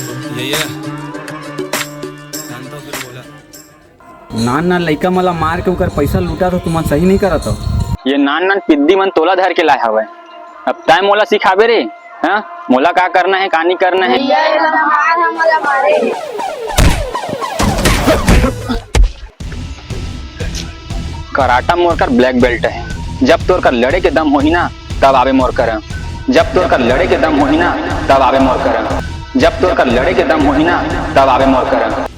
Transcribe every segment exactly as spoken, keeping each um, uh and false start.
भैया, शांत हो, फिर बोला। नान नान लइका मन ला मार के ओकर पैसा लूटा तो तुमन सही नहीं करत हो। ये नान नान पिद्दी मन तोला धर के लाए हवय, अब तैं मोला सिखाबे रे? हाँ, मोला का करना है, का नहीं करना है? भैया, ये ला मार, हमला मारे। कराटा मोर कर ब्लैक बेल्ट है। जब तोर कर लड़े के दम होही ना, तब आवे मोर कर। जब तोर कर लड़े के दम होही ना, तब आवे मोर कर। जब तोर कर लड़े के दम होही ना, तब आवे मोर कर।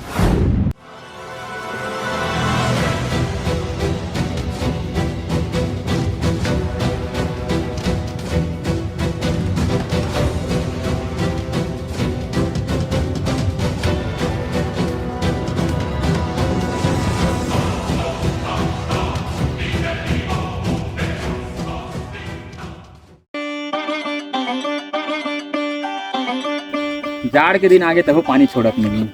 जाड़ के दिन आगे तभो पानी छोड़त नहीं।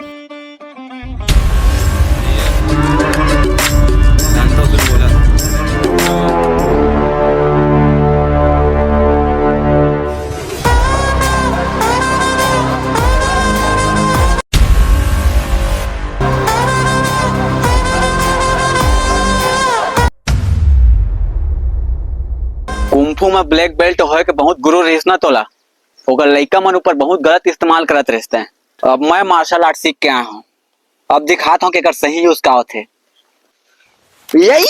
कुंफू में ब्लैक बेल्ट होए के बहुत गुरु रहिस ना तोला। ओकर लइका मन ऊपर बहुत गलत इस्तेमाल करत रहिस तैं। अब मैं मार्शल आर्ट सीख के आया हूँ, अब दिखात हूँ कि एकर सही यूज का होथे। यही।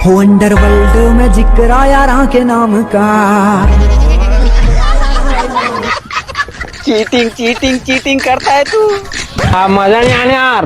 हो अंडरवर्ल्ड में जिक्र यारां के नाम का। चीटिंग, चीटिंग, चीटिंग करता है तू। हाँ, मजा नहीं आने यार।